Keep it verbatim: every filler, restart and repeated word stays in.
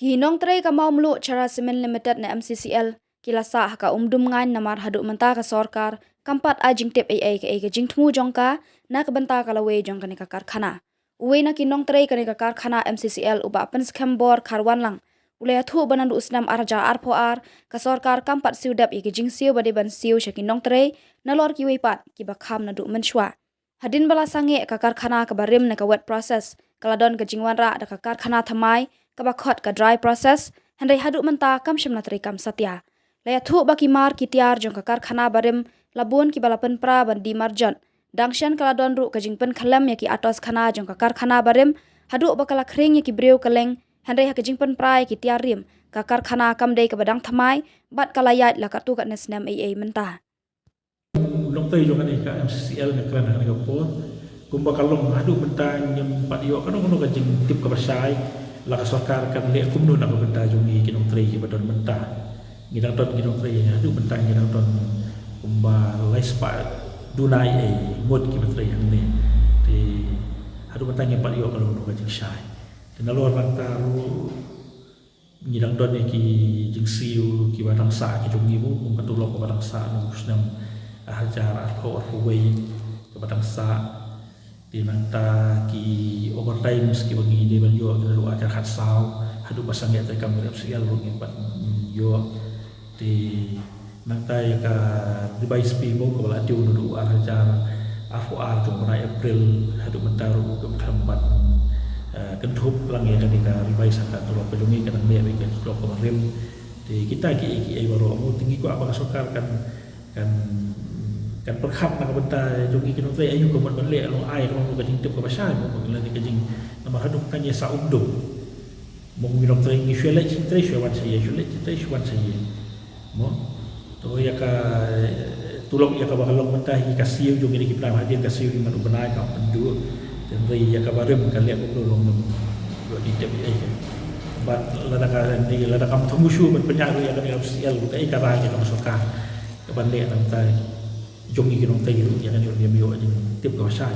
Ki nongtrei ka Mawmluh Chara Cement Limited ne M C C L ki la sah ha ka umdum ngaiñ namar haduh mynta ka sorkar kam pat ai jingtip ei ei kaei ka jingthmu jong ka na ka bynta ka lawei jong kane ka karkhana. Uwei na ki nongtrei kane ka karkhana M C C L u Bah Pynskhem Bor Kharwanlang u la ïathuh ba naduh u snem ar hajar arphew ar ka sorkar kam pat siew dep ïa ki jingsiew ba dei ban siew sha ki nongtrei nalor kiwei pat kiba kham naduh mynshwa. Hadien ba la sangeh ka karkhana kaba rim ne ka wet process, ka la don ka jingwanrah da ka karkhana thymmai kaba khot ka dry process, hynrei haduh mynta kam shym la treikam satia. La ïathuh ba ki mar ki tiar jong ka karkhana barim la bun kiba la pynpra ban demerge. Dang shen ka la don ruh ka jingpynkhyllem ïa ki atos khana jong ka karkhana barim haduh ba ka la khring ïa ki briew kylleng, hynrei ha ka jingpynpra ïa ki tiar rim ka karkhana kam dei kaba dang thymmai bad ka la ïaid la katto katne snem ei ei mynta. Nongtrei jong kane ka M C C L nga kren ha kane ka por, kumba ka long haduh mynta ngim pat ïoh kano kano ka jingtip kaba shai la ka sorkar kan leh kumno na ka bynta jong ngi ki nongtrei kiba don mynta. Ngi dang don ki nongtrei haduh mynta ngi dang don kumba lai spah duna ei ei ngut kiba trei hangne. Te haduh mynta ngim pat ïoh kano kano ka jingshai. Te nalor nangta ruh ngi dang don ïa ki jingsiew kiba dang sah ki jong ngi mo, kum ka tulop kaba dang sah naduh u snem ar hajar arphew arphew wei kaba dang sah. Te nangta ki overtimes kiba ngi dei ban ïoh ki naduh ar hajar khatsaw haduh ba sangeh treikam ka M C L ruh ngim pat ïoh. Te nangta ïa ka revised pay mo kaba la dei naduh ar hajar arphew ar jong u bnai April haduh mynta ruh kam khlem pat, eh, kynthup lang ïa kane ka revised ha ka tulop ka jong ngi, ka dang leh beit ka tulop kaba rim. Te kita kiei kiei baroh mo te ngi kwah ba ka sorkar kan, kan, kan pyrkhat na ka bynta jong ngi ki nongtrei, aïu ka mut ban leh, long ai ka long ka jingtip kaba shai mo, lane ka jing, namar haduh kan ïa sah umdum. Mo ngi nongtrei ngi shu leit shu trei shu wan sha ïing, shu leit shu trei shu wan sha ïing. Mo. To ïa ka, eh, tulop ïa kaba ka long mynta hi ka siew jong ngi ki bnai hadien ka siew hi man u bnai ka pynduh. Te hynrei ïa kaba rim ka leh kumno long nym. Ïoh di tip ei ei. Bad lada ka ni lada kam thmu shuh ban pynïaid ruh ïa kane ka M C L ruh kaei ka rai ïa ka sorkar. Kaban leh nangta jong ngi ki nongtrei ruh ïa kane ruh ym ïoh jingtip kaba shai.